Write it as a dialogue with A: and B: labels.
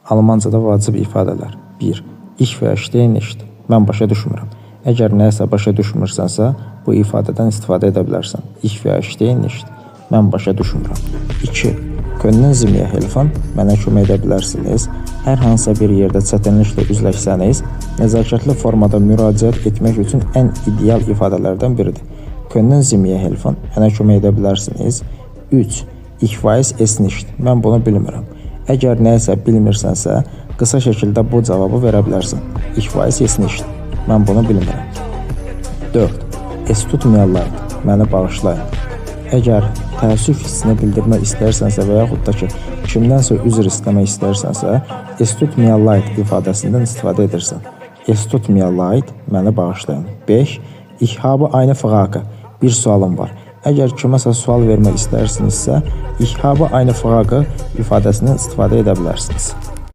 A: Almancada vacib ifadələr. 1. Ich verstehe nicht. Mən başa düşmürəm. Əgər nəyisə başa düşmürsənsə, bu ifadədən istifadə edə bilərsən. Ich verstehe nicht. Mən başa düşmürəm. 2. Können Sie mir helfen? Mənə kömək edə bilərsiniz. Hər hansısa bir yerdə çətinliklə üzləşsəniz, nəzakətli formada müraciət etmək üçün ən ideal ifadələrdən biridir. Können Sie mir helfen? Mənə kömək edə bilərsiniz. 3. Ich weiß es nicht. Mən bunu bilmirəm. Əgər nəyisə bilmirsənsə, qısa şəkildə bu cavabı verə bilərsən. Ich weiß es nicht. Mən bunu bilmirəm. 4. Es tut mir leid. Məni bağışlayın. Əgər təəssüf hissini bildirmək istəyirsənsə və yaxud da ki, kimdənsə üzr istəmək istəyirsənsə, es tut mir leid ifadəsindən istifadə edirsən. Es tut mir leid, məni bağışlayın. 5. Ich habe eine Frage. Bir sualım var. Əgər kiməsə sual vermək istəyirsinizsə, ich habe eine Frage ifadəsindən istifadə edə bilərsiniz.